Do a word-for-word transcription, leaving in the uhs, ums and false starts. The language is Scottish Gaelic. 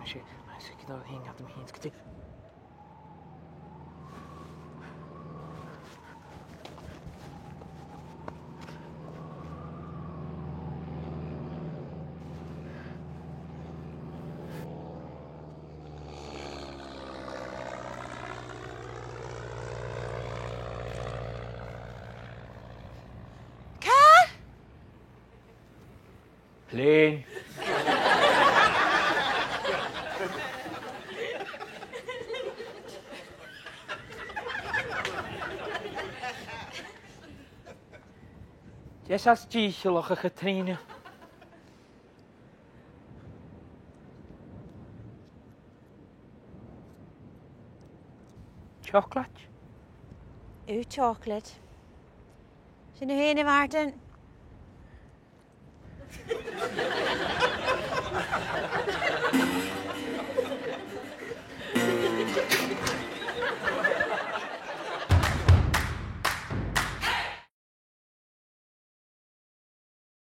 Sin, agus ag dul a thighinn, Adam, a thighinn, 's gu dè. Cà? Plane. Dè as dìcheallach, a Chatrìona? Chocolate? Aon chocolate. Sin thu fhèin, a Mhàrtainn.